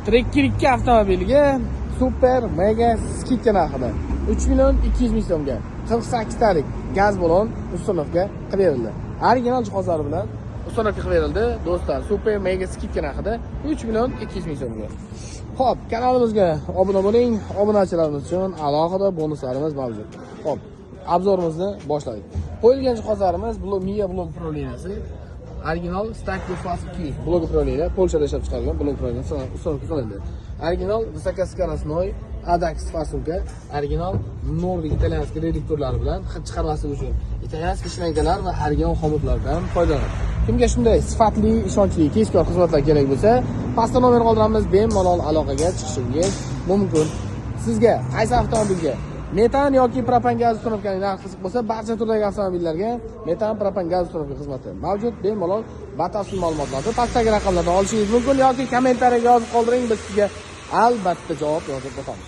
Tracker 2 avtomobiliga super mega скидка narxida 3 million 200 ming so'mga 48 talik gaz balon установка qilib berildi. Original jihozlari bilan установка qilib berildi. Do'stlar, super mega скидка narxida 3 million 200 ming so'mga. Xo'p, kanalimizga obuna bo'ling. Obunachilarimiz uchun alohida bonuslarimiz mavjud. Xo'p, обзор imizni boshladik. Qo'yilgan jihozlarimiz Miya блок управления si, original Stack Fast 200 блок управления, Polshada ishlab chiqarilgan блок управления установка qilindi. Original высокоскоростной Adax форсунка, original Nordic итальянский reduktorlari bilan hid chiqarmaslik uchun итальянский shlangalar va original xomutlardan foydalanadi. Kimga shunday sifatli, ishonchli, tezkor xizmatlar kerak bo'lsa, pastda nomer qoldiramiz, bemalol aloqaga chiqishingiz mumkin. Sizga qaysi avtomobilga metan yoki propan gaz установка ning narxi qiziq bo'lsa, barcha turdagi avtomobillarga metan, propan gaz установка xizmati mavjud. Bemalol batafsil ma'lumotlarni pastdagi raqamlardan olishingiz mumkin yoki kommentariyaga yozib qoldiring, biz sizga albatta javob yozib o'tamiz.